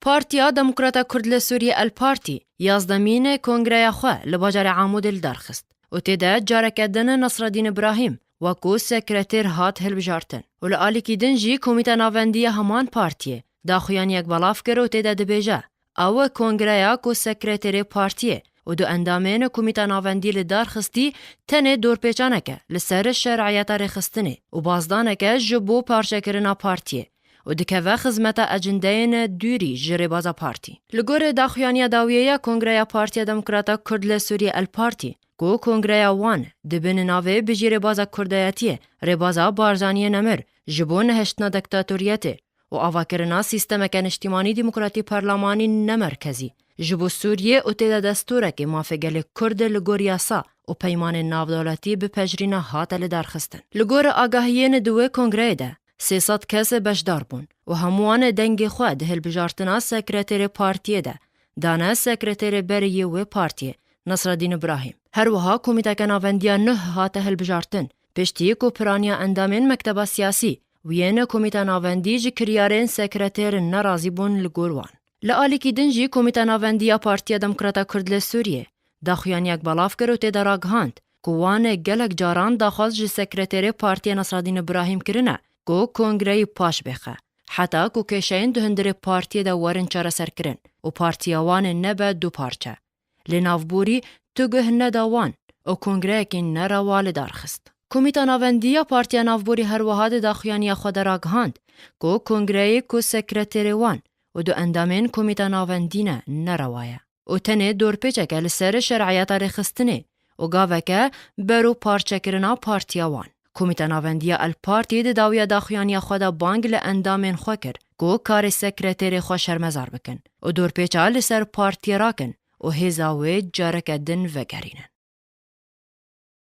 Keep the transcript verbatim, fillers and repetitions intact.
Partiya Demokrata Kurd li Sûriyê El Partî yazdemîn kongreya xwe li bajarê Amûdê li dar xist û tê de careke din Nasreddîn Îbrahîm wekû sekreter hat hilbijartin û li alîkî din jî Komîta Navendî ya heman partiyê daxuyaniyek belav kir û tê de dibêje, ew kongreya ku sekreterê partiyê û du endamên Komîta Navendî li dar xistî tenê dorpêçaneke li ser şer'iyeta rêxistinê û bazdaneke ji bo parçekirina partiyê û dikeve xizmeta ecindeyên dûrî ji rêbaza partî. Li gor daxuyaniya dawiyê ya Kongreya Partiya Demokrata Kurd li Sûriyê El Partî, ku kongreya wan di bin navê bijî rêbaza kurdayetiyê, rêbaza Barzaniyê nemir, ji bo nehiştina diktatoriyetê û avakirina sîstemeke niştîmanî demokratî parlemanî nemerkezî, ji bo Sûriyê û tê de destûrekê mafê gelê Kurd li gor yasa û peymanên navdewletî bipejirîne hate lidarxistin. Li gor agahiyên di wê kongreyê de, sê sed kes beşdar bûn û hemû wan dengê xwe di hilbijartina sekreterê partiyê de dane sekreterê berê yê wê partiyê, Nasreddîn Îbrahîm. Her wiha komîteke navendiya nuh hate hilbijartin, piştî ku piraniya endamên mekteba siyasî û yên komîta navendî ji kiryarên sekreter nerazî bûn li gor wan. Li alîkî din jî Komîta Navendî ya Partiya Demokrata Kurd li Sûriyê daxuyaniyek belav kir û tê de ragihand ku wan gelek caran daxwaz ji sekreterê partiyê Nasreddîn Îbrahîm kirine ku kongreyî paş bêxe, heta ku kêşeyên di hundirê partiyê de werin çareserkirin û partiya wan nebe du parçe. Lê navborî tu guh neda wan û kongreyekî nerewa li dar xist. Komîta Navendî ya Partiya Navborî her wiha di daxuyaniya xwe de ragihand ku kongreyê ku sekreterê wan û du endamên Komîta Navendî ne, nerewa ye û tenê dorpêçeke li ser şer'iyeta rêxistinê û gaveke ber û parçekirina partiya wan. Komîta Navendî ya El Partî di dawiya daxuyaniya xwe de bang li endamên xwe kir ku karê sekreterê xwe şermezar bikin û dorpêça li ser partiyê rakin û hêza wê careke din vegerînin.